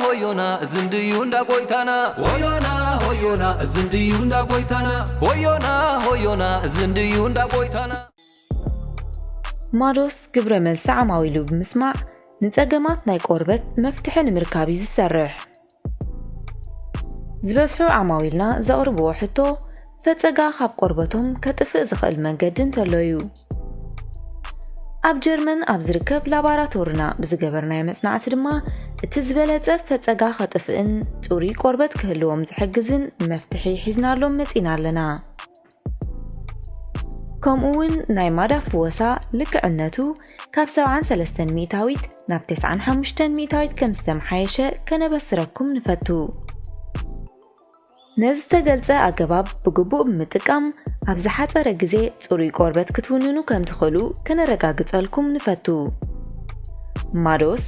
ሆዮና ዝንድዩ እንዳ ጎይታና። ሆዮና ሆዮና ዝንድዩ እንዳ ጎይታና። ሆዮና ሆዮና ዝንድዩ እንዳ ጎይታና። ማዶስ ግብረ መልሲ ዓማዊሉ ብምስማዕ ንጸገማት ናይ ቆርበት መፍትሒ ንምርካብ እዩ ዝሰርሕ። ዝበዝሑ ዓማዊልና ዘቕርብዎ ሕቶ፣ ፈጸጋ ካብ ቆርበቶም ከጥፍእ ዝኽእል መንገዲ እንተሎ እዩ። ኣብ ጀርመን ኣብ ዝርከብ ላባራቶርና ብዝገበርናዮ መጽናዕቲ ድማ፣ እቲ ዝበለጸ ፈጸጋ ከጥፍእን ጽሩይ ቆርበት ክህልዎም ዝሕግዝን መፍትሒ ሒዝናሎም መጺና ኣለና። ከምኡ እውን ናይ ማዳ ፍወሳ ልክዕነቱ ካብ ሰብዓን ሰለስተን ሚእታዊት ናብ ተስዓን ሓሙሽተን ሚእታዊት ከም ዝተመሓየሸ ከነበስረኩም ንፈቱ። ነዚ ዝተገልጸ ኣገባብ ብግቡእ ብምጥቃም፣ ኣብ ዝሓጸረ ግዜ ጽሩይ ቆርበት ክትውንኑ ከም ትኽእሉ ከነረጋግጸልኩም ንፈቱ። ማዶስ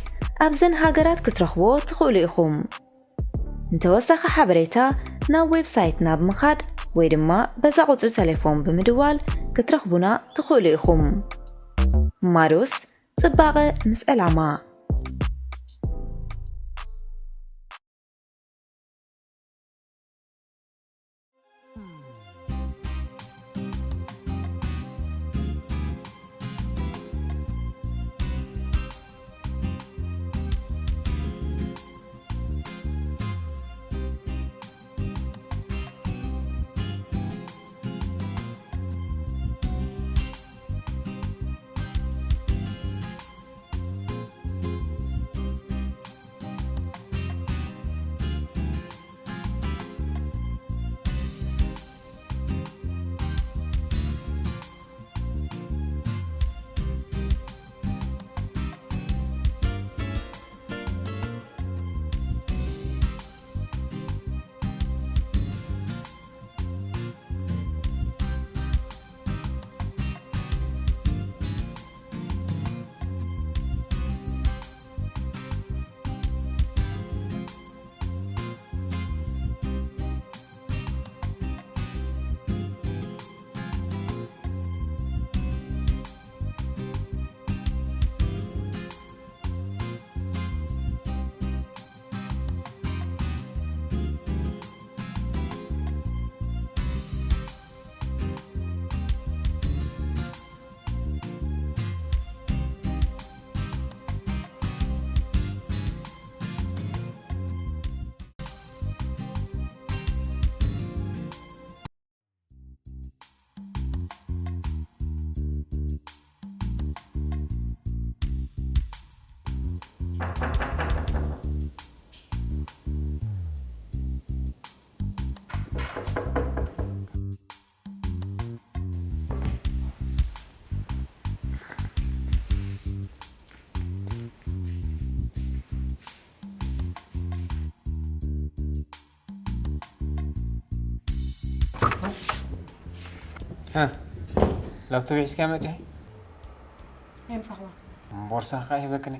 ኣብዘን ሃገራት ክትረኽብዎ ትኽእሉ ኢኹም። ንተወሳኺ ሓበሬታ ናብ ዌብሳይትና ብምኻድ ወይ ድማ በዛ ቁጽሪ ተሌፎን ብምድዋል ክትረኽቡና ትኽእሉ ኢኹም። ማዶስ፣ ጽባቐ ምስ ዕላማ። ላፕቶፕ ሒዝካ መፂሐ? ኣይ፣ ምሳኽዋ። ቦርሳኻ ሂበክኒ።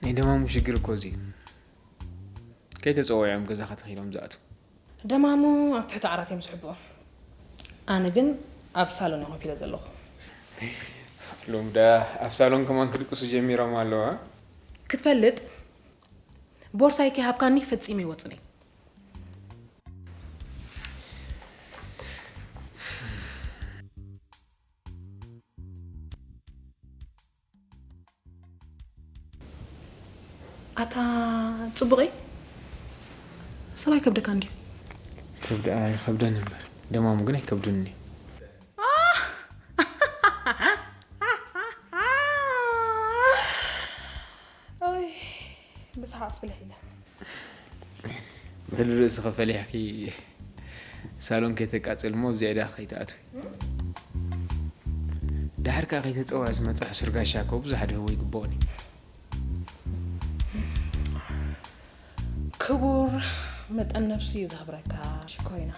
ናይ ደማሙ ሽግር እኮ እዚ እዩ። ከይተጸወዖም ገዛኻ ተኺሎም ዝኣትዉ። ደማሙ ኣብ ትሕቲ ዓራት እዮም ዝሕብኡ። ኣነ ግን ኣብ ሳሎን እየ ኮፍ ኢለ ዘለኹ። ሎም ደኣ ኣብ ሳሎን ከማን ክድቅሱ ጀሚሮም ኣለዉ፣ እ? ክትፈልጥ፣ ቦርሳይ ከይሃብካኒ ፈጺመ ይወጽን እየ። ኣታ ጽቡቐይ፣ ሰብ ኣይከብደካን ድዩ? ሰብ ደኣ ይኸብደኒ እምበር፣ ደማሙ ግን ኣይከብዱን እዩ። ኦይ፣ ብስሓቕ ስፍልሕ ኢለ። በሊ ርእስኺ ፈሊሕኪ ሳሎን ከይተቃጽል እሞ ኣብዚ ዕዳኺ ከይትኣትዊ። ድሓር ከኣ ከይተጸውዐ ዝመጸ ሕሱር ጋሻ እኮ ብዙሕ ድህቦ ይግብኦን እዩ። ክቡር መጠን ነፍሲ እዩ ዘኽብረካ ሽኮሪና።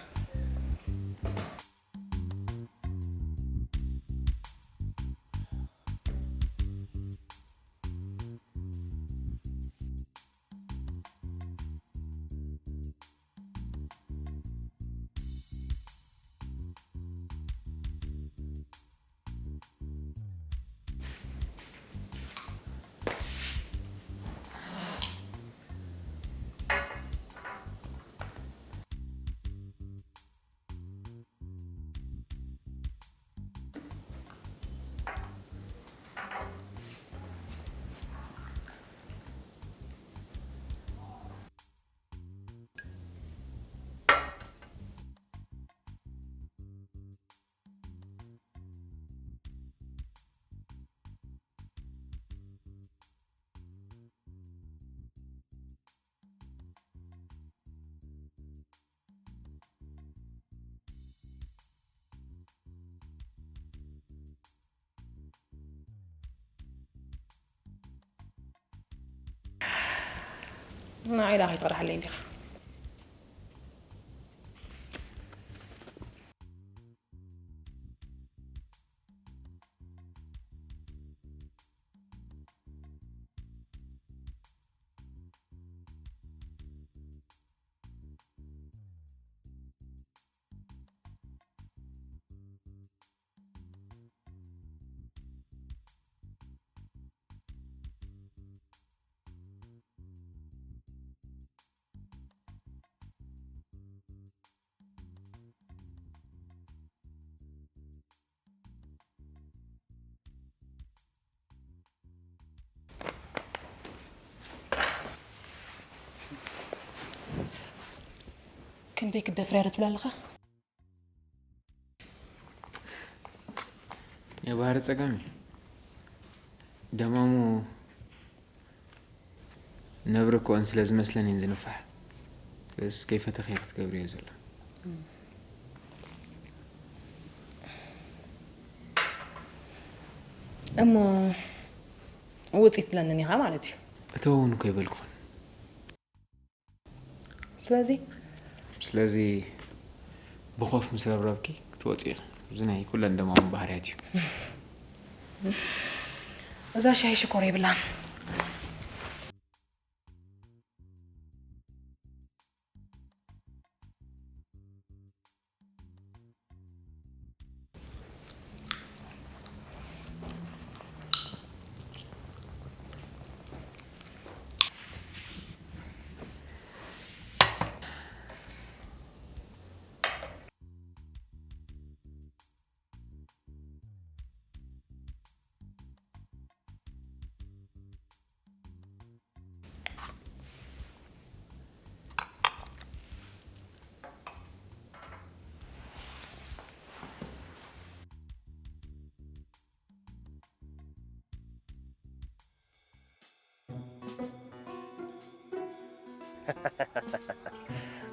ንዓይ ደኣ ከይትቕዳሓለይ እንዲኻ። ክንደይ ክትደፍርያ ዶ ትብል ኣለኻ? ናይ ባህሪ ጸገም እዩ። ደማሙ ነብሪ ክኾን ስለ ዝመስለን እየን ዝንፋሕ። ስለዚ ከይፈተኽዮ ክትገብርዮ ዘሎ። እሞ ውጽኢት ትብለንን ኢኻ ማለት እዩ። እተወ እውን እኮ ይበልኩኽን። ስለዚ ስለዚ ብኾፍ ምስ ረብረብኪ ክትወጺ ኢኺ። እዚ ናይ ኩለን ደማሙ ባህርያት እዩ። እዛ ሻሂ ሽኮር የብላን።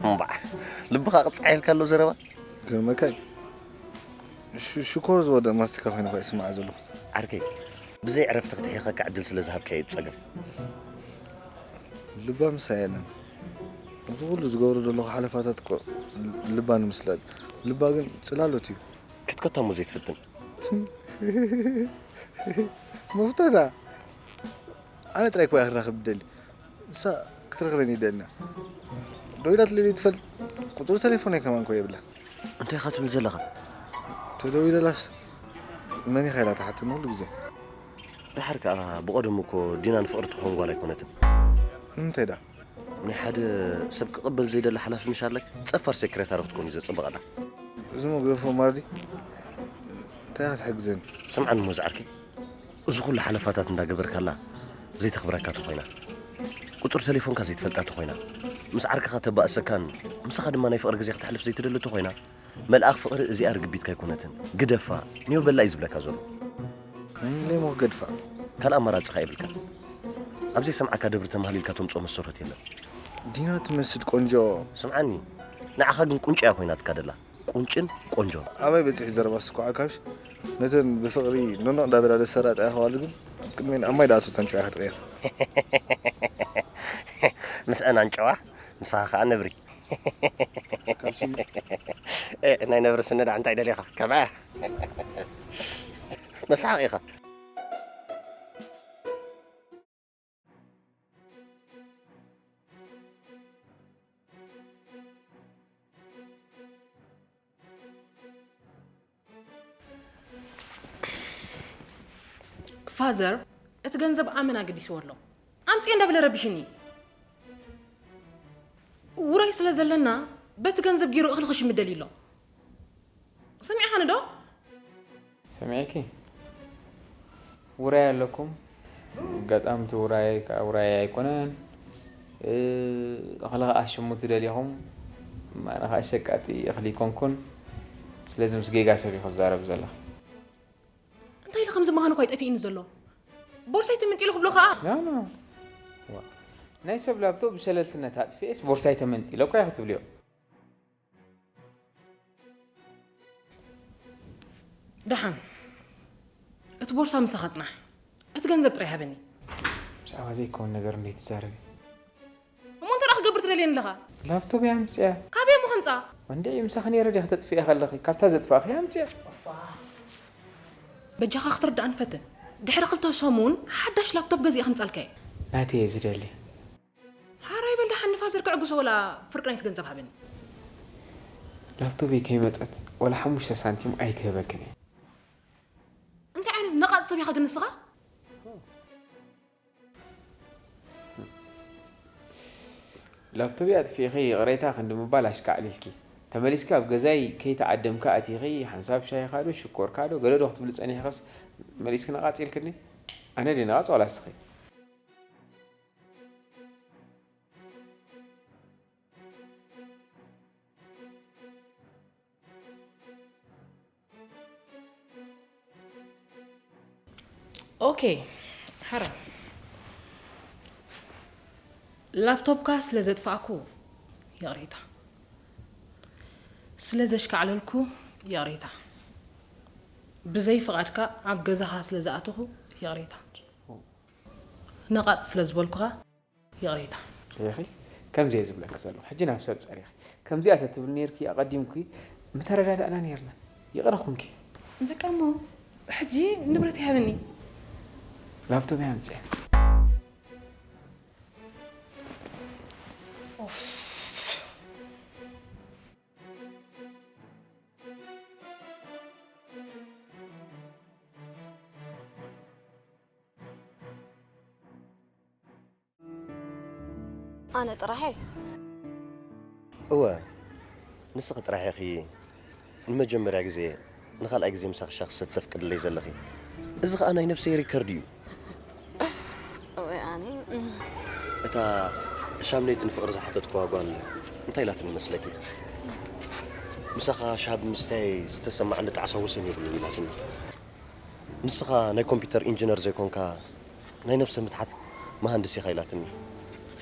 እምባዕ፣ ልብኻ ቅጻዕ ኢልካ ኣሎ ዘረባ። ግርመካይ፣ ሽ-፣ ሽኮር ዝወደእ ማስቲካ ኮይኑ እኳ ይስማዕ ዘለኹ። ዓርከይ፣ ብዘይ ዕረፍቲ ክትሒኸካ ዕድል ስለ ዝሃብካዮ እዩ ጸገም። ልባ ምሳይ የለን። እዚ ኩሉ ዝገብሮ ዘለኹ ሓለፋታት እኮ ልባ ንምስላጥ። ልባ ግን ጽላሎት እዩ። ክትከታ እሞ ዘይትፍትን። መፍተታ። ኣነ ጥራይ እኮ እያ ክራኸብ እደሊ። ንሳ ክትረኽበኒ ይደልና። ደዊላትለይ ትፈልጥ? ቁጽሪ ተሌፎነይ ከማን እኮ የብላ። እንታይ ኢኻ ትብል ዘለኻ? ተደዊለላስ መን ኢኻ ኢላ ትሓተኒ ኩሉ ግዜ። ደሓር ከኣ ብቐደሙ እኮ ዲና ንፍቕሪ ትኸውን ጓል ኣይኮነትን። ንምንታይ ደኣ? ናይ ሓደ ሰብ ክቕበል ዘይደሊ ሓላፊ ምሽ ኣለኪ? ጸፋር ሴክሬታሪ ክትኮኒ ዘጸበቐላ። እዚ መግረፎ ማርዲ እንታይ ክትሕግዘኒ? ስምዓኒ እሞ ዝዓርከይ፣ እዚ ኩሉ ሓለፋታት እንዳገበርካላ ዘይተኽብረካ ተኾይና፣ ቁጽሪ ተሌፎንካ ዘይትፈልጣ ተኾይና፣ ምስ ዓርክኻ ተባእሰካን ምሳኻ ድማ ናይ ፍቕሪ ግዜ ክተሕልፍ ዘይትደሊ ተኾይና፣ መልኣኽ ፍቕሪ እዚኣ ርግቢትካ ኣይኮነትን። ግደፋ፣ ኔው በላ እዩ ዝብለካ ዘሎ። እም፣ ሌሞ ክገድፋ። ካልእ ኣማራጺ ከኣ የብልካን። ኣብ ዘይሰምዓካ ደብሪ ተማህሊልካ ተምጽኦ መሰረት የለን። ዲና ትመስል ቆንጆ። ስምዓኒ፣ ንዓኻ ግን ቁንጫ እያ ኮይናትካ ደላ። ቁንጭን ቆንጆን። ኣበይ በጺሑ ዘረባስ እኮ ዓካምሽ? ነተን ብፍቕሪ ኖኖቕ እንዳበላ ዘሰራጣ ኣሕዋቱ ግን ኣብ ቅድሜን ኣብ ማይ ደኣ ኣእትወን ጨዋ ክትቕየር። ምስአን ኣንጨዋ፣ ምሳኻ ከኣ ነብሪ። ካብ ስሙ ናይ ነብሪ ስነ ደኣ እንታይ ደሊኻ? ከምኣ መስሓቕ ኢኻ። ፋዘር እቲ ገንዘብ ኣመና ገዲስዎ ኣሎ። ኣምፅኤ እንዳበለ ረብሽኒ። ውራይ ስለ ዘለና በቲ ገንዘብ ገይሩ እኽሊ ክሽምት ደልዩ ኣሎ። ሰሚዕኻኒ ዶ? ሰሚዐኪ? ውራይ ኣለኩም? ኣጋጣሚ እቲ ውራይ ከዓ ውራይ ኣይኮነን። እኽሊ ከዓ ሽሙ ትደልኹም? ኣነ ከዓ ሸቃጢ እኽሊ ኣይኮንኩን። ስለዚ ምስ ጌጋ ሰብ እዩ ክዛረብ ዘለኺ። እንታይ ኢለ ከምዚ ምዃኑ እኳ ይጠፊእኒ ዘሎ። ቦርሳይ ተመንጢሉ ክብሎ ከዓ ኖ ኖ። ናይ ሰብ ላፕቶፕ ብሸለልትነት ኣጥፊኤስ ቦርሳይ ተመንጢለ እኳ እየ ክትብልዮ። ደሓን እቲ ቦርሳ ምሳኻ ጽናሕ። እቲ ገንዘብ ጥራይ ሃበኒ። ብዛዕባ ዘይከውን ነገር እንዴት ትዛረቢ? እሞ እንታይ ደኣ ክገብር ትደልየኒ ኣለኻ? ላፕቶፕ እያ ኣምፅያ። ካበይ እሞ ከምጻ? እንዴ ምሳኺ ነይረ ድያ ክተጥፍእያ ከለኺ ካብታ ዘጥፋእኺ ኣምፅያ። በጃኻ ክትርዳእኒ ፈትን። ድሕሪ ክልተ ሰሙን ሓዳሽ ላፕቶፕ ገዚእ ከምጻልካ እየ። ናተይ እየ ዝደሊ። ሓራይ በል ደሓን ንፋዘር ከዕግሶ ወላ ፍርቂ ናይቲ ገንዘብ ሃበኒ። ላፕቶፕ ከይመፀት ወላ ሓሙሽተ ሳንቲም ኣይክህበክን እየ። እንታይ ዓይነት ነቓጽ ሰብ ኢኻ ግን ንስኻ? ላፕቶፕ ኣጥፊእኺ ይቕሬታ ክንዲ ምባል ኣሽካዕሊልኪ ተመሊስኪ ኣብ ገዛይ ከይተዓደምኪ ኣቲኺ ሓንሳብ ሻሂኻ ዶ ሽኮርካ ዶ ገለ ዶ ክትብሊ ጸኒሕኽስ መሊስኪ ነቓጽ ኢልክኒ? ኣነ ድየ ነቓጽ ዋላ እስኺ? ኦኬ ሓራ ላፕቶፕካ ስለ ዘጥፋእኩ ይቕሬታ፣ ስለ ዘሽካዕለልኩ ይቕሬታ፣ ብዘይ ፍቓድካ ኣብ ገዛኻ ስለ ዝኣተኹ ይቕሬታ፣ ነቓጽ ስለ ዝበልኩኻ ይቕሬታ። ሪኢኺ ከምዚ እየ ዝብለኪ ዘለኹ ሕጂ ናብ ሰብ ፀሪኺ ከምዚኣ ተትብሊ ነይርኪ ኣቐዲምኪ ምተረዳዳእና ነይርና ይቕረ ኹንኪ። በቃ እሞ ሕጂ ንብረት ይሃበኒ። ላፕቶፕ እየ ኣምፅአ። ኣነ ጥራሕ እየ። እወ፣ ንስኺ ጥራሕ ኢኺ ንመጀመርያ ግዜ ንኻልኣይ ግዜ ምሳኺ ሻሂ ክሰቲ ተፍቅድለይ ዘለኺ። እዚ ኸኣ ናይ ነብሰይ ሪከርድ እዩ። እወ፣ ኣነ እታ ሻምነይቲ ንፍቕሪ ዝሓተትክዋ ጓል እንታይ ኢላትኒ መስለኪ? ምሳኻ ሻሂ ብምስታይ ዝተሰማዓኒ ጣዕሳ ወሰን የብሉን ኢላትኒ። ንስኻ ናይ ኮምፒተር ኢንጂነር ዘይኮንካ ናይ ነብሰ ምትሓት መሃንድስ ኢኻ ኢላትኒ።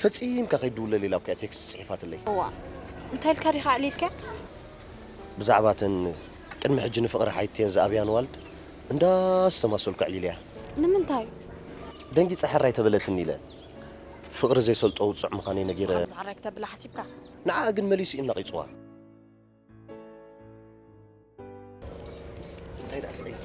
ፈጺምካ ከይትድውለለይ ኢላ እኮ እያ ቴክስት ጽሒፋትለይ። እዋ እንታይ ኢልካ ዲኻ ኣዕሊልካ? ብዛዕባ እተን ቅድሚ ሕጂ ንፍቕሪ ሓይትየን ዝኣብያን ዋልድ እንዳስተማሰልኩ ኣዕሊለያ። ንምንታይ? ደንጊጻ ሕራይ ተበለትኒ ኢለ ፍቕሪ ዘይሰልጦ ውጹዕ ምዃነይ ነጊረ። ከምዚ ሕራይ ክተብላ ሓሲብካ? ንዓኣ ግን መሊሱ እዩ ነቒጽዋ። እንታይ ደኣ ስቕ ኢልካ?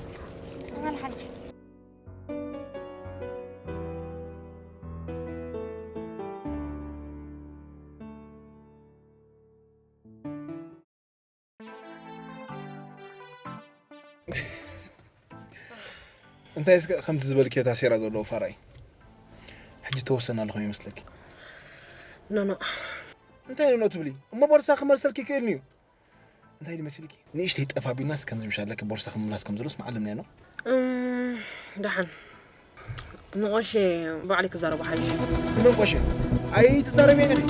እንታይ እስከ ከምቲ ዝበልክዮ ታሴራ ዘለዎ ፋራይ ሕጂ ተወሰን ኣለኹም ይመስለኪ? ኖኖ እንታይ ኖኖ ትብሊ እሞ ቦርሳ ክመልሰልኪ ይክእልኒ እዩ። እንታይ ድመሲልኪ ንእሽተይ ጠፍ ኣቢልናስ ከምዚ ምሽ ኣለኪ ቦርሳ ክምምላስ ከም ዘሎስ መዓልምና ኖ። ደሓን ንቆሼ ባዕለይ ክዛረቦ ሓይሽ። ንመን ቆሼ? ኣይትዛረብየን ኢኺ።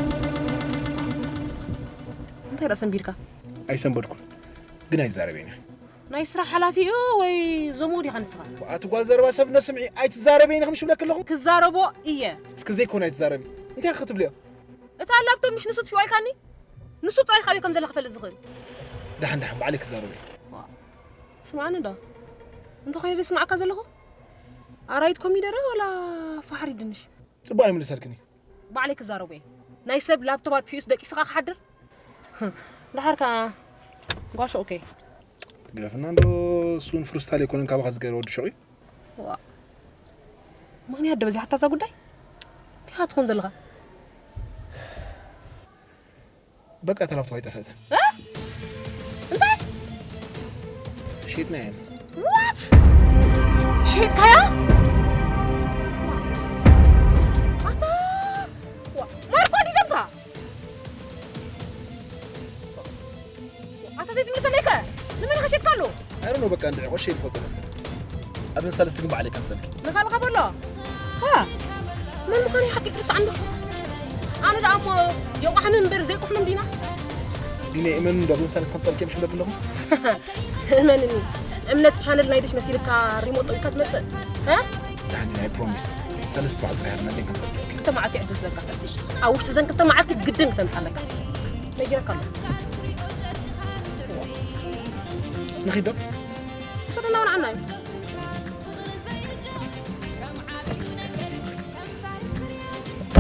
እንታይ ደኣ ሰንቢድካ? ኣይሰንበድኩን ግን ኣይትዛረብየን ኢኺ። ናይ ስራሕ ሓላፊ እዩ ወይ ዘምኡ ዲኻ ንስኻ? ኣቲ ጓል ዘረባ ሰብ ነስምዒ ኣይትዛረብየን ኢኺ ምሽ ብለኪ ኣለኹ። ክዛረቦ እየ። እስኪ ዘይኮነ ኣይትዛረቢ። እንታይ ኢኺ ክትብልዮ? እታ ላፕቶፕ ምሽ ንሱ ጥፊኡ ኢልካኒ? ንሱ ጥራይ ካበይ ከም ዘላ ክፈልጥ ዝኽእል። ደሓን ደሓን ባዕለይ ክዛረብ እየ። ስምዓኒ ዶ? እንተኾይነ ድስምዓካ ዘለኹ? ኣራይት ኮሚደረ ወላ ፋሕሪ ድንሽ? ጽቡቕ ኣይምልሰልክን እዩ። ባዕለይ ክዛረቦ እየ። ናይ ሰብ ላፕቶፕ ኣጥፊኡስ ደቂስኻ ክሓድር? ደሓር ከኣ ጓሾ ኦኬ። ትግረፍና እንዶ እሱን ፍሩስታል ኣይኮነን ካባኻ ዝገበረ ወዲ ሸቑ እዩ። ዋ። ምኽንያት ዶ በዚሓታ እዛ ጉዳይ? እንታይ ኢኻ ትኾን ዘለኻ? በቃ እታ ላፕቶፕ ኣይጠፍአት። እ? እንታይ? ሸይጥናያ። ዋት? ሸይጥካያ? ኣታ ዋ፣ ማርኮ ዲደምካ? ኣታ ዘይትምልሰለይ ከ? ንመን ኢኻ ሸይጥካሉ? ኣይ ዶንት ኖ፣ በቃ እንድዒ ቆሸ ይፈልጦ መሰል። ኣብ ንሳልስቲ ግን ባዕለይ ከምሰልኪ። ንኻልኻ በሎ። ኸ? መን ምዃኑ ሓቂ ትርስዕ እንዶ? ኣነ ደኣ እሞ የቋሕሚ እምበር ዘይቋሕሚ እንዲና። ዲነ እመን እንዶ፣ ኣብ ንሳልስቲ ከምሰልኪ ምሽ ብለኪ ኣለኹ። እመንኒ፣ እምነት ቻነል ናይ ድሽ መሲልካ ሪሞት ጠዊካ ትመጽእ? እ? ዳሕኒ ናይ ፕሮሚስ ሰለስተ መዓልቲ ጥራይ ሃብና፣ ግን ከምሰልኪ። ክልተ መዓልቲ ዕድል ዝበካ። ኣብ ውሽጢ ዘን ክልተ መዓልቲ ግድን ክተምጻለካ። ነጊረካ ኣለኹ። ንኺዶ? ሰደና ወንዓና እዩ።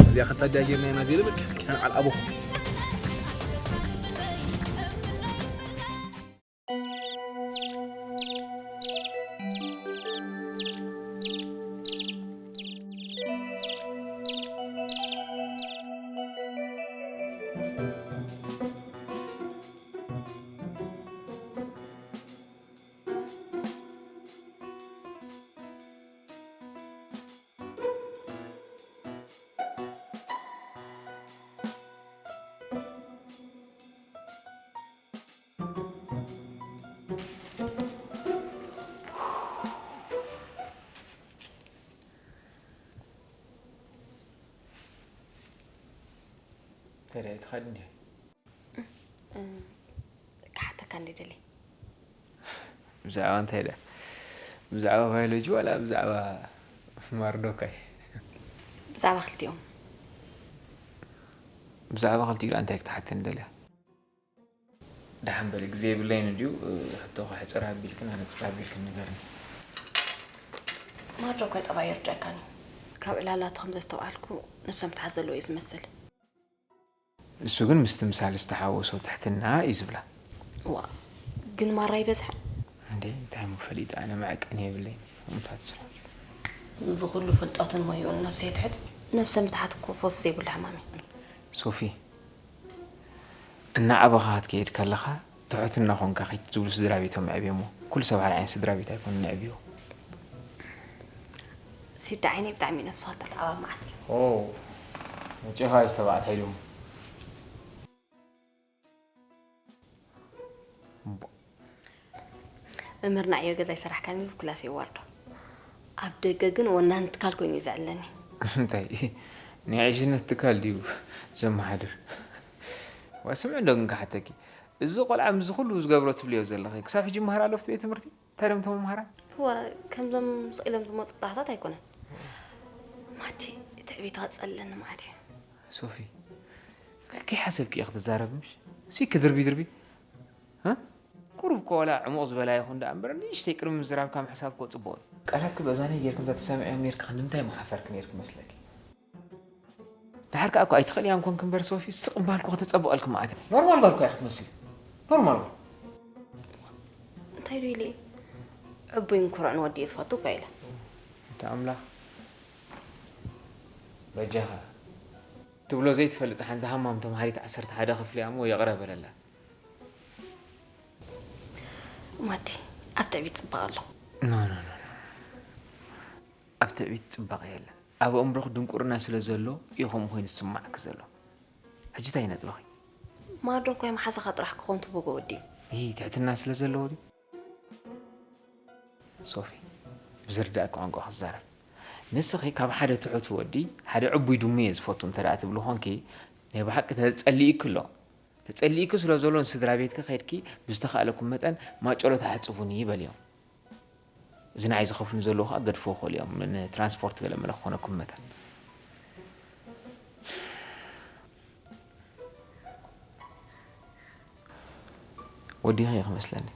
እዚኣ ኸታ ድያ ጌርና ኢና ዘይብል፣ ኪታን ዓል ኣቦኹ። ተዳይ ትኸድ እንዲያ። ክሓተካ እንደ ደልየ። ብዛዕባ እንታይ ዳ? ብዛዕባ ባዮሎጂ ዋላ ብዛዕባ ማርዶካይ? ብዛዕባ ክልቲኦም። ብዛዕባ ክልቲኡ ዳ እንታይ ክትሓተኒ ደልያ? ደሓን በሊ፣ ግዜ የብለይን እንድዩ፣ ሕቶ ከሕጽር ኣቢልክን ኣነጽር ኣቢልክን ንገርኒ። ማርዶካይ ጠባይ ይርደእካን እዩ። ካብ ዕላላቱ ከም ዘስተውዓልኩ ነብሰ ምትሓት ዘለዎ እዩ ዝመስል። ንሱ ግን ምስቲ ምሳል ዝተሓወሶ ትሕትና እዩ ዝብላ። ዋ፣ ግን ማራ ይበዝሐ። እንዴ፣ እንታይ እሞ ፈሊጠ ኣነ መዐቀኒ የብለይን። እምታት እዚ ኩሉ ፍልጠቱን ሞይኡን ነብሰ ይትሕት። ነብሰ ምትሓት እኮ ፈውሲ ዘይብሉ ሕማም እዩ። ሶፊ፣ እናዓበኻ ክትከይድ ከለኻ ትሑት እናኾንካ ኺድ ዝብሉ ስድራ ቤቶም የዕብዮሞ። ኩሉ ሰብ ሓደ ዓይነት ስድራ ቤት ኣይኮኑን የዕብዮ። ሲዳ ዓይነይ ብጣዕሚ ነብስኻ ተተዓባብዓት። ኦ፣ መጺኻ እዚ ተባዕታይ ድዩ? እምበር ንዓዮ ገዛ ይሰራሕካን ኢሉ ክላስ የዋርዶ። ኣብ ደገ ግን ወናኒ ትካል ኮይኑ እዩ ዘዕለኒ። እንታይ? ናይ ዕሽነት ትካል ድዩ ዘመሓድር? ዋ፣ ስምዒ እንዶ ግን ክሓተኪ። እዚ ቆልዓ ምስዚ ኩሉ ዝገብሮ ትብልዮ ዘለኺ፣ ክሳብ ሕጂ ይመሃር ኣሎ ኣብቲ ቤት ትምህርቲ? እንታይ ደም እቶም መምሃራን? እወ፣ ከምዞም ስቕ ኢሎም ዝመጹ ጥራሕታት ኣይኮነን። ማቲ፣ ትዕቢቱ ኣጸለኒ መዓት እዩ። ሶፊ፣ ከ-፣ ከይሓሰብኪ ኢኺ ትዛረቢ ምሽ? ሲ ክድርቢ ድርቢ? እ? ቁሩብ እኮ ዋላ ዕሙቕ ዝበላ ይኹን ደኣ እምበር፣ ንእሽተይ ቅድሚ ምዝራብካ ምሕሳብ እኮ ጽቡቕ እዩ። ቃላትኪ በእዛነይ ጌርኪ እንተ ትሰምዕዮም ኔርኪ፣ ክንዲ ምንታይ ምሓፈርኪ ኔርኪ መስለኪ? ደሓር ከኣ እኮ ኣይትኽእልያን ኮንኪ እምበር ሶፊ፣ ስቕ ምባልኩ ከተጸብቐልኪ መዓት። ኖርማል ጓል እኮ ኢኺ ትመስሊ። ኖርማል ጓል። እንታይ ዶ ኢለ? ዕቡይን ኩሩዕን ወዲ እየ ዝፈቱ እኮ ኢለ። እንተ ኣምላኽ። በጃኻ። ትብሎ ዘይትፈልጥ ሓንቲ ሃማም ተምሃሪት ዓሰርተ ሓደ ክፍሊ እያ እሞ ይቕረ በለላ። ማቲ፣ ኣብ ትዕቢት ጽባቐ ኣሎ። ኖ፣ ኖ፣ ኖ፣ ኖ። ኣብ ትዕቢት ጽባቐ የለን። ኣብ ኣእምሮኽ ድንቁርና ስለ ዘሎ እዩ ከምኡ ኮይኑ ዝስማዓኪ ዘሎ። ሕጂ እንታይ ነጥብኺ? ማዶ እኮ መሓዛኻ ጥራሕ ክኾን ትብጎ ወዲ። ይህ ትሕትና ስለ ዘለዎ ድዩ? ሶፊ፣ ብዝርዳእኪ ቋንቋ ክዛረብ። ንስኺ ካብ ሓደ ትሑት ወዲ፣ ሓደ ዕቡይ ድሙ እየ ዝፈቱ እንተ ደኣ ትብሊ ኾንኪ፣ ናይ ብሓቂ ተጸሊእኪ ኣሎ። ተጸሊእኪ ስለ ዘሎ ንስድራ ቤትኪ ከይድኪ ብዝተኻእለኩም መጠን ማጨሎ ተሓጽቡኒ በልዮም። እዚ ንዓይ ዝኸፍሉ ዘለዉ ኸኣ ገድፍዎ ክእሉ እዮም፣ ንትራንስፖርት ገለ መለ ክኾነኩም መጠን። ወዲኺ ኢኺ መስለኒ።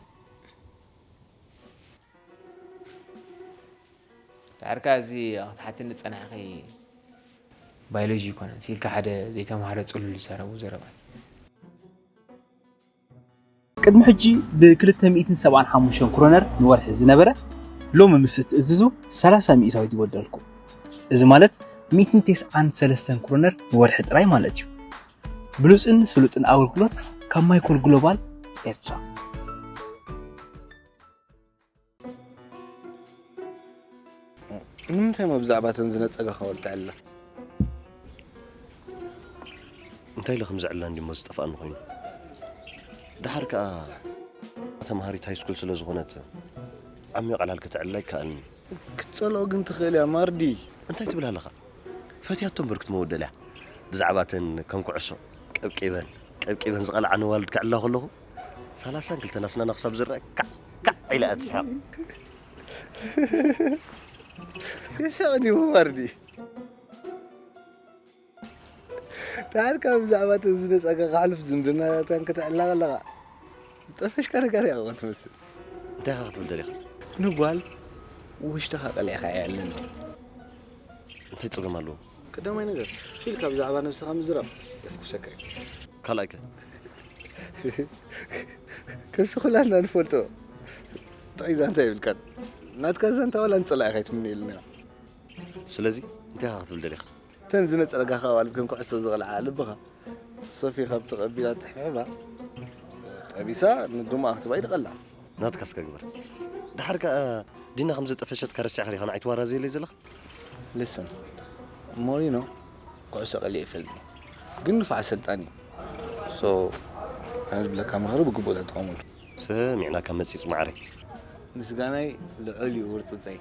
ዳርካ እዚ ክትሓትኒ ዝጸናሕኺ ባዮሎጂ ኣይኮነን፣ ሲልካ ሓደ ዘይተማህረ ጽሉል ዝዛረቡ ዘረባ። ቅድሚ ሕጂ ብ ክልተ ሚእትን ሰብዓን ሓሙሽተን ክሮነር ንወርሒ ዝነበረ፣ ሎሚ ምስ እትእዝዙ ሰላሳ ሚእታዊት ይወደልኩም። እዚ ማለት ሚእትን ተስዓን ሰለስተን ክሮነር ንወርሒ ጥራይ ማለት እዩ። ብሉጽን ስሉጥን ኣገልግሎት ካብ ማይኮል ግሎባል ኤርትራ። ንምንታይ እሞ ብዛዕባ እተን ዝነጸጋ ከዋልድ ትዕልል? እንታይ ኢለ ከም ዝዕልላ እንዲሞ ዝጠፍኣኒ ኮይኑ። ደሓር ከኣ ተምሃሪት ሃይስኩል ስለ ዝኾነት ዓሚቕ ዕላል ከተዕልላ ኣይከኣልን እዩ። ክትጸልኦ ግን ትኽእል እያ ማርዲ። እንታይ ትብል ኣለኻ? ፈትያቶ እምበር ክትመወደል እያ። ብዛዕባ እተን ከም ኩዕሶ ቀብቂበን ቀብቂበን ዝቐልዓ ነዋልድ ከዕልላ ከለኹ ሰላሳን ክልተን ኣስናና ክሳብ ዝረአ ካዕ ካዕ ኢላ እያ ትስሕቕ። ይስሕቕ ድዩ ማርዲ? ደሓር ካብ ብዛዕባ እቲ ዝነጸጋ ከሕልፍ ዝምድናታን ከተዕላ ከለኻ ዝጠፈሽካ ነገር እያ ትመስል። እንታይ ኢኻ ክትብል ደሊኻ? ንጓል ውሽጥኻ ቀሊዕካ እያ ኣለኒ። እንታይ ጸገም ኣለዎ? ቀዳማይ ነገር፣ ፊል ካብ ብዛዕባ ነብስኻ ምዝራብ የፍኩሰካ እዩ። ካልኣይ ከ? ከምዚ ኩላትና ንፈልጦ ጥዑይ ዛንታ የብልካን። ናትካ ዛንታ ዋላ ንጸላኢኻ ኣይትምነየሉን ኢኻ። ስለዚ እንታይ ኢኻ ክትብል ደሊኻ? እተን ዝነጸረጋኻ ኣዋልድ ከም ኩዕሶ ዝቐልዓ ልብኻ ሶፊ ካብ ተቐቢላ ትሕብሕባ ጠቢሳ ንድሙኣ ክትባ ይድቐላ። ናትካ እስከ ግበር። ደሓር ከኣ ዲና ከም ዘጠፈሸትካ ረሲዕካ ዲኻ ንዓይ ትዋራዘየለይ ዘለኻ? Listen፣ ሞሪኖ ኩዕሶ ቀሊዕ ይፈልጥ እዩ፣ ግን ንፉዕ ኣሰልጣኒ እዩ። So ኣነ ዝብለካ ምኽሪ ብግቡእ ተጠቐመሉ። ሰሚዕናካ መጺጽ ማዕረይ። ምስጋናይ ልዑል እዩ ውርጽጸይ።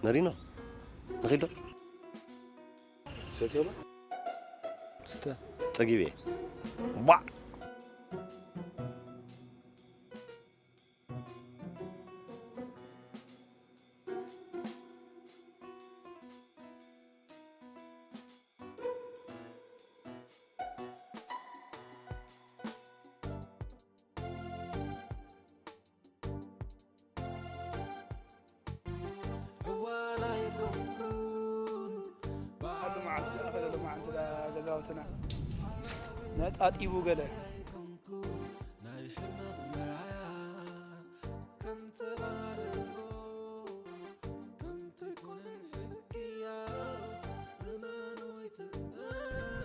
መሪኖ ንኺዶ? ሰትዮማ? ስተ። ጸጊበ እየ። ባዕ። እዋን ኣይኮንኩን። ኩሉ መዓልቲ ዝኣኸለ ሎማዓንቲ ዳ ገዛውትና ነጣጢቡ ገለ።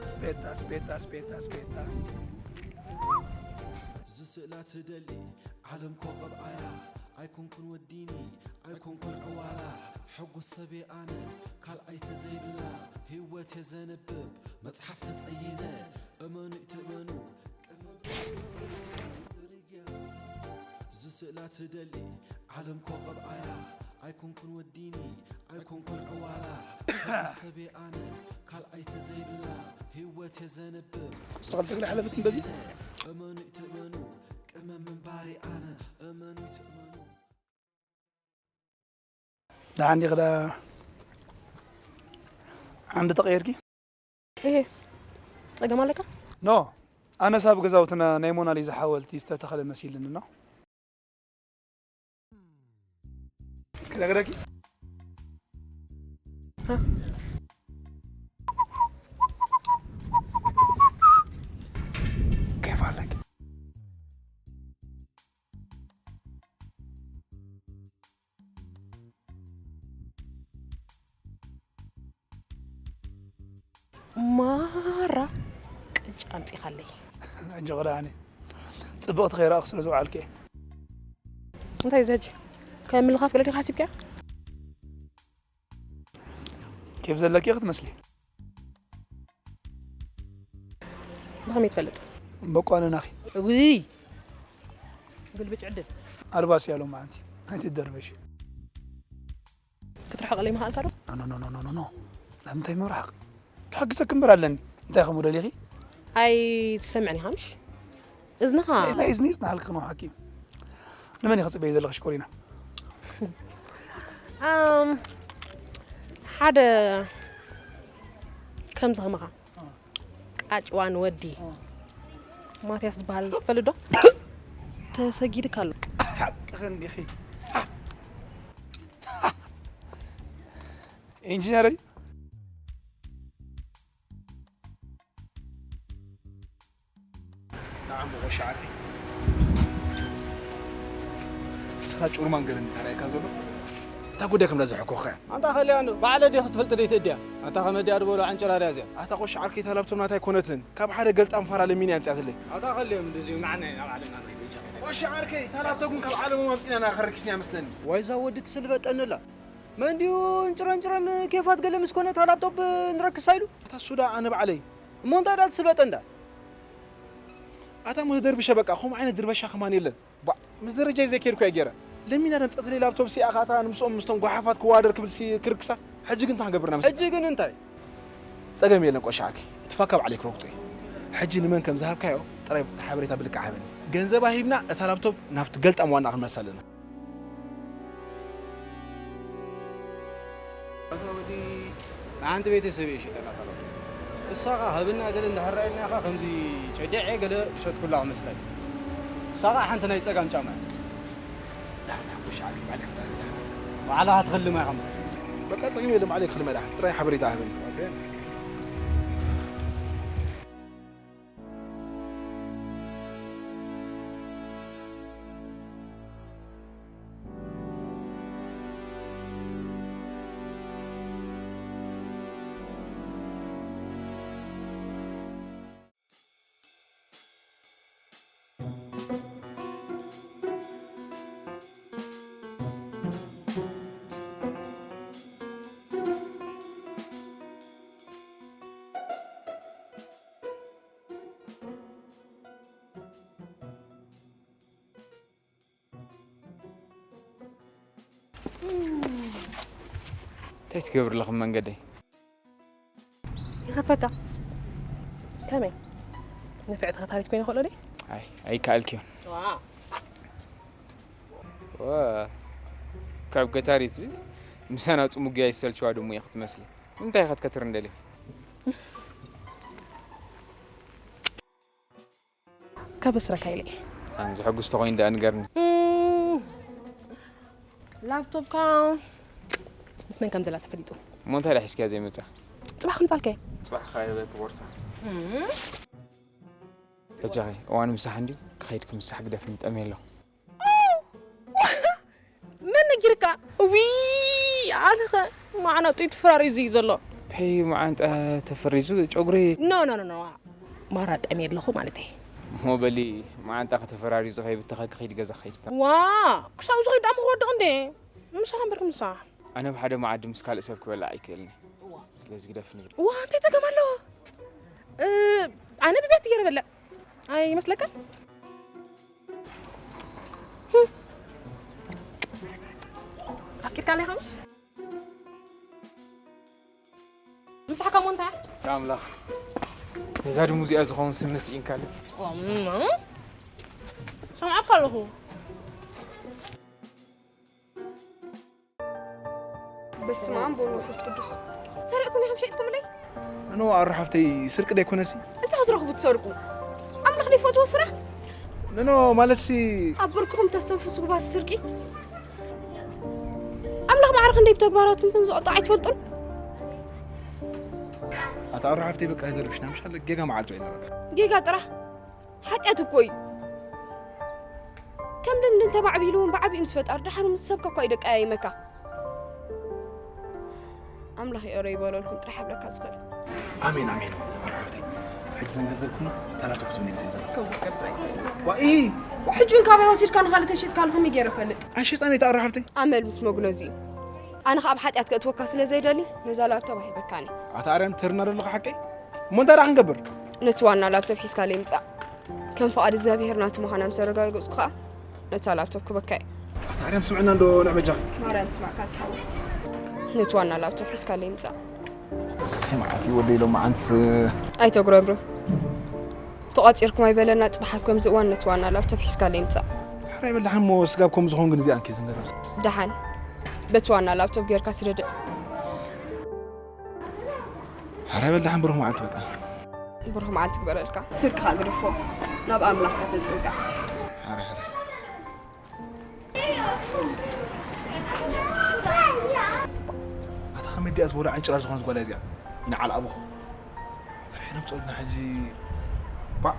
ስፔታ፣ ስፔታ፣ ስፔታ፣ ስፔታ። ዝስእላ ትደሊ ዓለም ኮኸብ ኣያ። ኣይኮንኩን ወዲኒ፣ ኣይኮንኩን ዕዋላ። ሕጉስ ሰብየ ኣነ፣ ካልኣይ ተዘይብላ። ህይወት የዘንብብ፣ መጽሓፍ ተጸይነ። እመኑ ይትእመኑ። ዝስእላ ትደሊ ዓለም ኮኸብ ኣያ። ኣይኮንኩን ወዲኒ፣ ኣይኮንኩን ዕዋላ። ሰብየ ኣነ፣ ካልኣይ ተዘይብላ። ህይወት የዘንብብ። ንስኻ ብትግርኛ ሓለፈት እምበዚ? እመኑ ይትእመኑ፣ ቅመም ምንባሪ ኣነ። እመኑ ይትእመኑ። ደሓን ዲኺ ዳ ዓንዲ ተቐይርኪ? እሄ፣ ጸገም ኣለካ? ኖ፣ ኣነስ ኣብ ገዛውትና ናይ ሞናሊዛ ሓወልቲ ዝተተኸለ መሲልኒ ኖ። ክነግረኪ? ሃ? ኬፍ ኣለኪ? ማራ ቅጫ ኣምጺኻለይ። ኣጆኺ ደሓን እየ። ጽብቕቲ ከይረኣኹ ስለ ዝወዓልኩ እየ። እንታይ እዚ ሕጂ? ከም ምልኻፍ ገለ ዲኻ ሓሲብካዮ? ኬፍ ዘለኪ ክትመስሊ። ብኸመይ ትፈልጥ? በቋንናኺ። እጉይ! ግልብጭ ዕድል። ኣልባስ እያ ሎማዓንቲ። ኣይትደርበሽ። ክትርሕቐለይ ምኽኣልካ ዶ? ኖ፣ ኖ፣ ኖ፣ ኖ፣ ኖ፣ ኖ። ንምንታይ ምርሓቕ? ክሕግዘኪ እምበር ኣለኒ። እንታይ ከምኡ ደሊኺ? ኣይትሰምዕን ኢኻ ምሽ? እዝንኻ ናይ፣ ናይ እዝኒ፣ እዝኒ ሃልኪ ክነውሓኪ። ንመን ኢኺ ጽበይ ዘለኺ ሽኮሪና? ኣም፣ ሓደ ከምዚ ከማኻ ቃጭዋን ወዲ ማትያስ ዝበሃል ትፈልጥ ዶ? ተሰጊድካ ኣሎ። ሓቅኺ እንዲኺ። ኢንጂነር እዩ። ንዓም ወሻዕከይ። እታ ጩርማን ገለን ተራእየካ ዘሎ እታ ጉዳይ ከም ዘሕኮኸ። ኣንታ ከልያ እንዶ ባዕለ ዲኻ ክትፈልጥ ደይትእድያ። ኣንታ ከመዲያ ዝበሎ ዓንጭራርያ እዚኣ። ኣታ ቆሽ ዓርከይ፣ እታ ላፕቶም ናታ ኣይኮነትን፣ ካብ ሓደ ገልጣም ፋራ ለሚን እያ ኣምፅኣትለይ። ኣታ ከልዮም እንደዚኦም ንዓና ኢና ባዕልና ንሪኦ። ቆሽ ዓርከይ፣ እታ ላፕቶም ግን ካብ ዓለሞም ኣምፂና ኢና ከረኪስና መስለኒ። ዋይዛ ወዲ ትስልበጠንላ። መን ድዩ እንጭረምጭረም ኬፋት ገለ ምስ ኮነ እታ ላፕቶፕ ንረክሳ ኢሉ? ኣታ ሱዳ ኣነ ባዕለይ። እሞ እንታይ ዳ ትስልበጠ እንዳ? ኣታ ሞ ደርብሸ በቃ፣ ከምኡ ዓይነት ድርበሻ ከማን የለን። ባ፣ ምስ ደረጃይ ዘይከድኩ እየ ገይረ። ለሚና ደምፀትለይ ላፕቶፕ ሲኣ ኻታ ንምስኦም ምስቶም ጓሓፋት ክዋደር ክብል ሲ ክርክሳ። ሕጂ ግን እንታይ ክንገብር ኢና መስለካ? ሕጂ ግን እንታይ? ጸገም የለን ቆሻዕኪ። እቲ ፋካ ባዕለይ ክረግጦ እየ። ሕጂ ንመን ከም ዝሃብካዮ ጥራይ እቲ ሓበሬታ ብልክዕ ሃበኒ። ገንዘባ ሂብና እታ ላፕቶፕ ናብቲ ገልጣም ዋና ክንመልሳ ኣለና። ኣታ ወዲ ንሓንቲ ቤተሰብ እየ ሸጠላ ጠለብ። እሳኻ ሃብና ገለ እንድሕር ራእየና ኢኻ ከምዚ ጨዲዐ ገለ ዝሸጥኩላ ክመስለኒ። እሳኻ ሓንቲ ናይ ጸጋም ጫማ እያ። ዳሕና ቁሻ ዓሊ ባዕልካ ታሪዳ። ባዕልኻ ትኽልማ ኢኻ እምበር። በቃ ጸገም የለን ባዕለይ ክኽልማ ዳሕን። ጥራይ ሓበሬታ ሃበኒ። እንታይ ትገብሪ ኣለኺ መንገደይ? ይኸትረካ። ከመይ? ንፍዕቲ ከታሪት ኮይነ ክእሎ ደይ? ኣይ፣ ኣይከኣልክዮን። ዋው። ዋ፣ ካብ ከታሪት ምሳና ጽሙግያ ይሰልችዋ ደሞ እያ ክትመስሊ። እንታይ ኢኻ ክትከትሪ እንደልዮ? ከበስረካ ኢለ እየ። ኣን ዘሐጉስ ተኾይኑ ደኣ ንገርኒ። እም፣ ላፕቶፕካ ምስ መን ከም ዘላ ተፈሊጡ። እሞ እንታይ ደኣ ሒዝካያ ዘይመጻ? ጽባሕ ከምጻልካ እየ። ጽባሕ ካበኪ ቦርሳ። እም። በጃኺ፣ እዋን ምሳሕ እንድዩ፣ ክኸይድ ክምሳሕ ግደፍኒ፣ ጠምየ ኣለኹ። መን ነጊርካ? ዊ፣ ኣነኸ ማዕናጡ ተፈራሪዙ እዩ ዘሎ። ተይ፣ መዓንጣ ተፈሪዙ፣ ጨጉሪ። ኖ፣ ኖ፣ ኖ፣ ኖ። ማራ ጠምየ ኣለኹ ማለት እየ። እሞ በሊ፣ መዓንጣ ከተፈራሪዙ ከይብተኸ ክኸይድ ገዛ ክኸይድ። ዋ፣ ክሳብ ዝኸይድ ደኣ ክወድቕ እንዴ? ምሳኻ እምበር ምሳኻ። ኣነ ብሓደ መዓዲ ምስ ካልእ ሰብ ክበልዕ ኣይክእልን እየ። እዋ። ስለዚ ግደፍኒ። ዋ፣ እንታይ ጸገም ኣለዎ? እ፣ ኣነ ብቤት ገይረ በልዕ። ኣይመስለካን? ኣፍቂርካኒ ኢኻ ምሽ? ምሳሕካ እሞ እንታይ? ኣምላኽ። ነዛ ድሙ እዚኣ ዝኸውን ስም ስኢንካኒ። እም፣ ሰምዓካ ኣለኹ። በስመ ኣብ ወወልድ ወመንፈስ ቅዱስ። ሰሪቕኩም ኢኹም ሸይጥኩምለይ? ኖ፣ ኣረ ሓፍተይ፣ ስርቂ ደይኮነሲ። እንታይ ክትረኽቡ ትሰርቁ? ኣምላኽ ደይፈትዎ ስራሕ? ኖ፣ ኖ፣ ማለትሲ ኣብ ብርክኹም ተስተንፍሱ ጉባዝ ስርቂ። ኣምላኽ ማዕረ ክንደይ ብተግባራትኩም ከም ዝቐጥዖ ኣይትፈልጡን? ኣታ ኣረ ሓፍተይ፣ በቃ ኣይተርብሽና፣ ምሻለ ጌጋ መዓልቲ ወይና በቃ። ጌጋ ጥራሕ? ሓጢኣት እኮ እዩ። ከም ልምዲ እንተማዕቢሉ እውን ብዓቢኡ ምስ ፈጣሪ፣ ደሓር ምስ ሰብካ እኳ እዩ ደቀያይመካ። ኣምላኽ ይቕረ ይበለልኩም ጥራሕ ኣብለካ ዝኽእል። ኣሜን፣ ኣሜን። መራሕቲ፣ ሕጂ ዘን ገንዘብኩም ተላተኩት ምን ጊዜ ዘለኹ። ክቡር ገብረ። ዋኢ! ሕጂ እውን ካባይ ወሲድካ ንኻልእ ተሸጥካሉ ከመይ ገይረ እፈልጥ? ኣይሸጣን እየ ተኣራሓፍተይ። ኣመል ምስ መጉነዙ እዩ። ኣነ ኸኣ ኣብ ሓጢኣት ከእትወካ ስለ ዘይደሊ፣ ነዛ ላፕቶፕ ኣይበካን እየ። ኣታ ኣርያም፣ ተርና ደለኻ ሓቀይ? እሞ እንታይ ደኣ ክንገብር? ነቲ ዋና ላፕቶፕ ሒዝካለይ ምጻእ። ከም ፍቓድ እግዚኣብሄር ናቱ ምዃና ምስ ኣረጋገጽኩ ኸኣ፣ ነታ ላፕቶፕ ክበካ እየ። ኣታ ኣርያም ስምዕና እንዶ ንዕ በጃኺ። ማርያም ትስማዕካ ዝሓወይ። ነቲ ዋና ላፕቶፕ ሒዝካለይ ምጻእ። እንታይ መዓልቲ ወደይ ሎመዓንትስ? ኣይተጉረምርም። ተቋጺርኩም ኣይበለና ጽባሕ ኣብ ከምዚ እዋን ነቲ ዋና ላፕቶፕ ሒዝካለይ ምጻእ። ሕራይ በላሕን እሞ ስጋብ ከምኡ ዝኾን ግን እዚኣን ኪ ዝንገዛም። ደሓን በቲ ዋና ላፕቶፕ ጌርካ ስደደ። ሕራይ በላሕን ብሩኽ መዓልቲ በቃ። ብሩኽ መዓልቲ ግበረልካ። ስርቅኻ ግደፎ። ናብ ኣምላኽካ ተጸጋዕ። ሕራይ ሕራይ። ኣታ ከመይ ድኣ ዝበሉ ዕንጭራር ዝኾንስ ጓል እዚኣ? ንዓል ኣቦኹ። ከመይ ነምጽኦልና ሕጂ? ባዕ።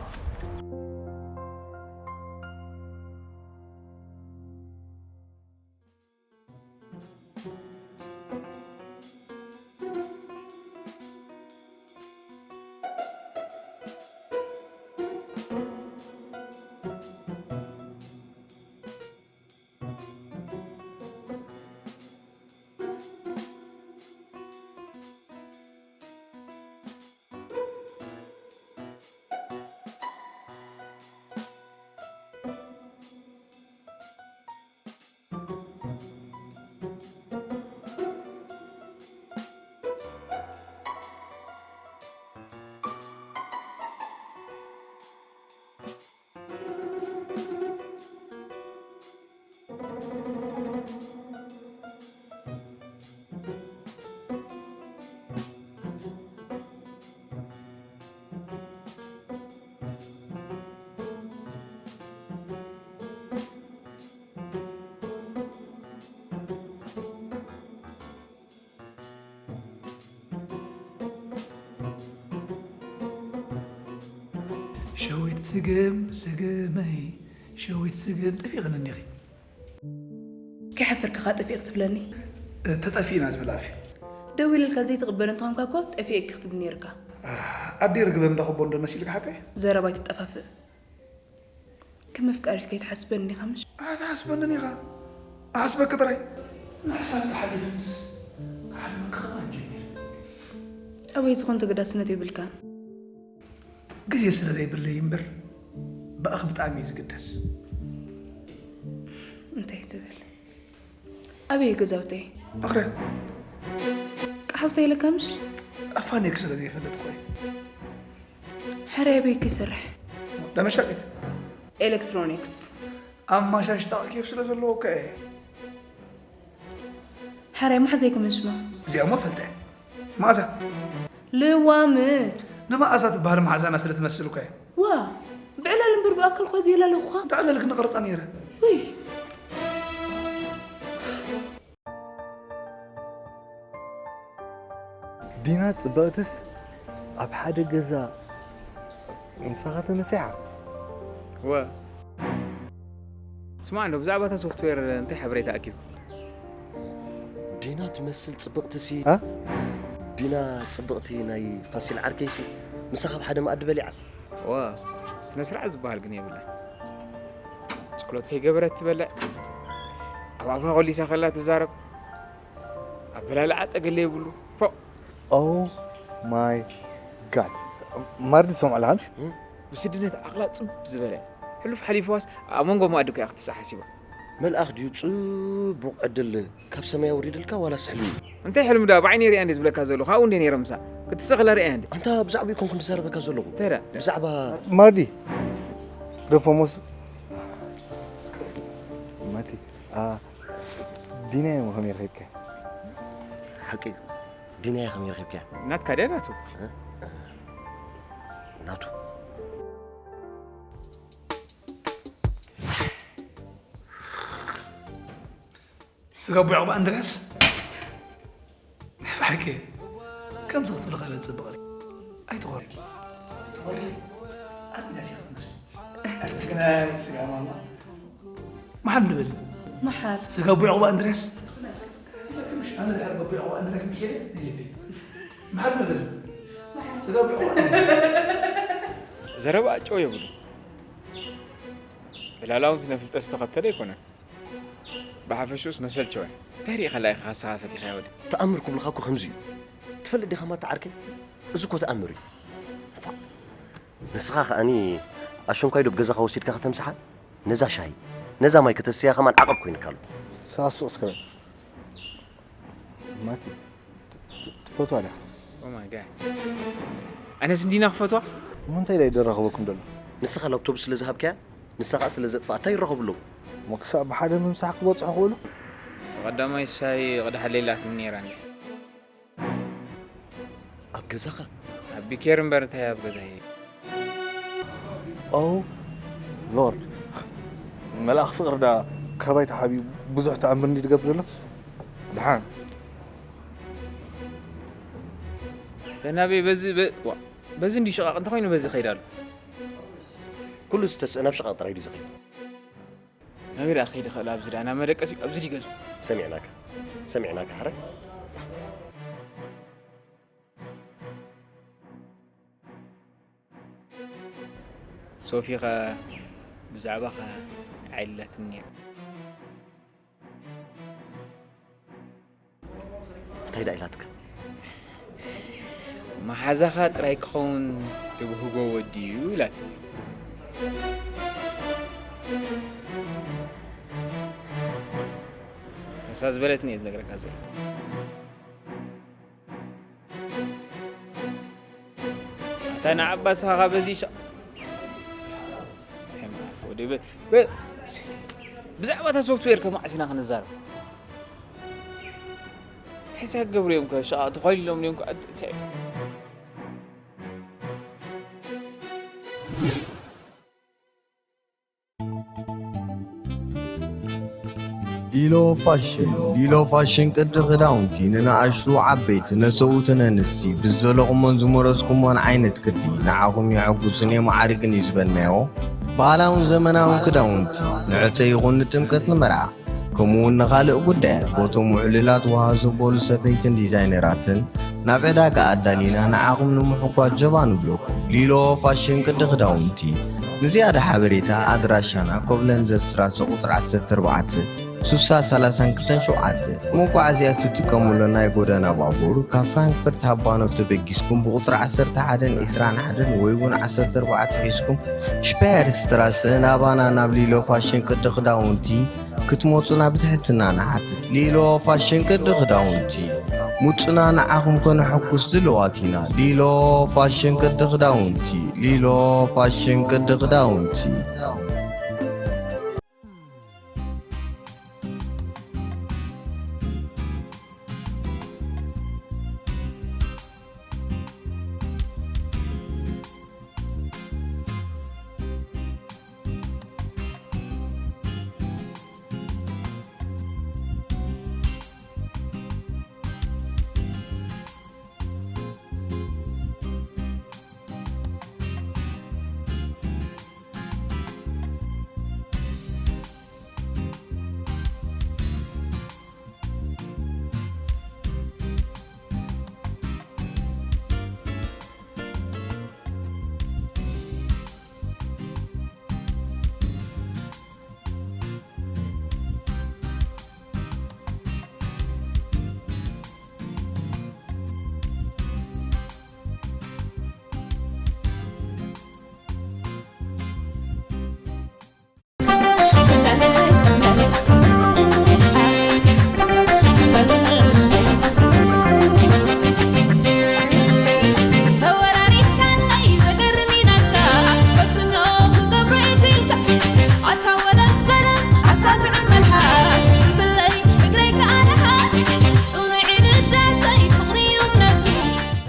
ስግም ስግመይ ሸዊት ስግም ጠፊእኽኒ እኒኺ። ከይሓፈርካ ኸዓ ጠፊእ ክትብለኒ? ተጠፊእና ዝብል ኣፍ እዩ። ደዊለልካ ዘይትቕበል እንተኾንካ እኮ ጠፊኤኪ ክትብል ነይርካ። ኣደይ ርግበ እንዳኽቦ እንዶ መሲልካ ሓቀይ? ዘረባ ኣይትጠፋፍእ። ከም መፍቀሪት ከይትሓስበኒ ዲኻ ምሽ? ኣይትሓስበንን ኢኻ። ኣሓስበኪ ጥራይ። ምሕሳብ ተሓሊፍንስ ክሓልመኪ ከማን ጀሚረ። ኣበይ ዝኾን ተገዳስነት የብልካን። ግዜ ስለ ዘይብለይ እምበር ብኣኺ ብጣዕሚ እየ ዝግደስ። እንታይ ትብል? ኣበይ እዩ ገዛውተይ? ኣኽርያ። ቃሓውታ ኢለካ ምሽ? ኣፋኒክ ስለ ዘይፈልጥ ቆይ። ሕራይ ኣበይ ይሰርሕ? ደመሻጢት። ኤሌክትሮኒክስ። ኣማሻሽጣ ኬፍ ስለ ዘለዎ እኮ እየ። ሕራይ መሓዘይ ክምንሽማ? እዚኣ እሞ ፈልጠ። መኣዛ። ልዋም። ንመኣዛ ትበሃል መሓዛና ስለ ትመስል እኮ እየ። ዋ ብዕላል እምበር ብኣካል እኳ ዘየላለኹኻ። እንተዕለልክ ንቐርጻ ነይረ። ውይ። ዲና ጽብቕትስ ኣብ ሓደ ገዛ ምሳኻ ተመሲሓ? ወ ስማዕ እንዶ ብዛዕባ እታ ሶፍትዌር እንታይ ሓበሬታ ኣኪብ? ዲና ትመስል ጽብቕቲ ሲ እ? ዲና ጽብቕቲ ናይ ፋሲል ዓርከይሲ ምሳኻ ኣብ ሓደ መኣዲ በሊዓ። ዋ ስነ ስርዓት ዝበሃል ግን የብላን። ጸሎት ከይገበረት ትበልዕ፣ ኣብ ኣፋ ኮሊሳ ከላ ትዛረብ፣ ኣበላልዓ ጠገለ የብሉ። ፎእ። Oh my god. ማርዲ ትሰምዖ ኣለኻ ምሽ? ብስድነት ዓቕላ ጽብ ዝበለ ሕሉፍ ሓሊፍዋስ ኣብ መንጎ መኣዲ እኮ እያ ክትስእ ሓሲባ። መልኣኽ ድዩ ጽቡቕ ዕድል ካብ ሰማይ ኣውሪድልካ ዋላስ ሕልሚ? እንታይ ሕልሚ ዳ ብዓይነይ ሪኣ እንደ ዝብለካ ዘለኹ ኣብኡ እንደ ነይረ ምሳ ክትስእ ከላ ሪኣያ እንደ ኣንታ ብዛዕባኡ ኮንኩ ዝዛረበካ ዘለኹ እንታይ ዳ ብዛዕባ ማርዲ ዶፎሞስ ማቲ ዲናዮ ከመይ ረኺብካ? ሓቂ ዲናዮ ከመይ ረኺብካ? ናትካ ድያ ናቱ? ናቱ። ስጋ ቡዕ ብኣንድርያስ ብሓቂ ከምዚ ክትብሊ ከለ ዝጽብቕ ኣይትኾርኪ ትኾሪ ኣንድርያስ ኢኻ ትመስል ግና ስጋ ማማ መሓር ንብል መሓር ስጋ ቡዕ ብኣንድርያስ ምሽ ኣነ ድሕር ቡዕ ብኣንድርያስ ምሒረ ንልቢ መሓር ንብል ስጋ ቡዕ ብኣንድርያስ ዘረባ ጨው የብሉ ዕላላውን ስነ ፍልጠት ዝተኸተለ ኣይኮነን ብሓፈሽኡስ መሰልቸወ እንታይ ርኢኻላ ኢኻ ካሳኻ ፈቲኻያ ወዲ ተኣምር ክብሉኻ እኮ ከምዚ እዩ ትፈልጥ ዲኻ ማታ ዓርከይ እዚ እኮ ተኣምር እዩ ንስኻ ከኣኒ ኣሸንኳይ ዶብ ገዛኻ ወሲድካ ከተምስሓ ነዛ ሻሂ ነዛ ማይ ከተስያ ከማን ዓቐብ ኮይንካ ኣሎ ሳሱ እስከ ማቲ ትፈትዋ ዲኻ ኣነስ እንዲና ክፈትዋ እሞ እንታይ ዳ ይደራኸበኩም ደሎ ንስኻ ላፕቶፕ ስለ ዝሃብካያ ንሳ ኸዓ ስለ ዘጥፍኣታ ይራኸቡ ኣለዉ እሞ ክሳብ ብሓደ ምምሳሕ ክበፅሑ ክእሉ ቀዳማይ ሻሂ ቅዳሕ ሌላትኒ ነይራ እንዲ ኣብ ገዛኻ ኣብ ቢኬር እምበር እንታይ ኣብ ገዛይ ኦ ሎርድ መልኣኽ ፍቕሪ ዳ ካባይ ተሓቢኡ ብዙሕ ተኣምር እንዲ ድገብር ዘሎ ድሓን ተናበይ በዚ በ- ዋ፣ በዚ እንዲ ሽቓቕ እንተኾይኑ በዚ ኸይድ ኣሎ ኩሉ ዝተስእ ናብ ሽቓቕ ጥራይ ድዩ ዝኸይድ ናበይ ደኣ ክኸይድ ይኽእል ኣብዚ ደኣ ናብ መደቀሲ ኣብዚ ድዩ ገዝኡ ሰሚዕናካ ሰሚዕናካ ሕራይ ሶፊኸ ብዛዕባኸ ኣይላትኒ እያ እንታይ ደኣ ኢላትካ መሓዛኻ ጥራይ ክኸውን ትብህጎ ወዲ እዩ ኢላትኒ ከሳ ዝበለትኒ እየ ዝነግረካ ዘሎ ኣታ ንዓባስኻ ካብ በዚ ሸ እንታይ ማለት ወዲ በ- በ- ብዛዕባ እታ ሶፍትዌር ከማዕሲና ክንዛረብ እንታይ እንታይ ክገብሩ እዮም ከ ሸቓ ተኾይሎም እዮም ከ እንታይ ሊሎ ፋሽን። ሊሎ ፋሽን ቅዲ ክዳውንቲ ንንኣሽቱ ዓበይቲ፣ ነሰውትን ኣንስቲ፣ ብዝደለኹሞን ዝመረጽኩሞን ዓይነት ቅዲ ንዓኹም የሐጉስን የማዕርግን እዩ ዝበልናዮ። ባህላውን ዘመናውን ክዳውንቲ ንዕጸ ይኹን ንጥምቀት ንመርዓ፣ ከምኡ እውን ንኻልእ ጉዳያት ቦቶም ውዕሉላት ወሃ ዘበሉ ሰፈይትን ዲዛይነራትን ናብ ዕዳጋ ኣዳሊና ንዓኹም ንምሕጓዝ ጀባ ንብለኩም። ሊሎ ፋሽን ቅዲ ክዳውንቲ። ንዝያዳ ሓበሬታ ኣድራሻና ኮብለንዘር ስትራሰ ቁጽሪ ዓሰርተ ኣርባዕተ፣ ሱሳ ሰላሳን ክልተን ሸውዓተ። መጓዓዝያ ትጥቀሙሉ ናይ ጎደና ባቡር ካብ ፍራንክፈርት ሃባኖፍ ተበጊስኩም ብቁጽሪ ዓሰርተ ሓደን ዕስራን ሓደን ወይ እውን ዓሰርተ ኣርባዕተ ሒዝኩም ሽፓየር ስትራሰ ናባና ናብ ሊሎ ፋሽን ቅዲ ክዳውንቲ ክትመጹና ብትሕትና ንሓትት። ሊሎ ፋሽን ቅዲ ክዳውንቲ። ሙጹና ንዓኹም ከነሐጉስ ድልዋት ኢና። ሊሎ ፋሽን ቅዲ ክዳውንቲ። ሊሎ ፋሽን ቅዲ ክዳውንቲ።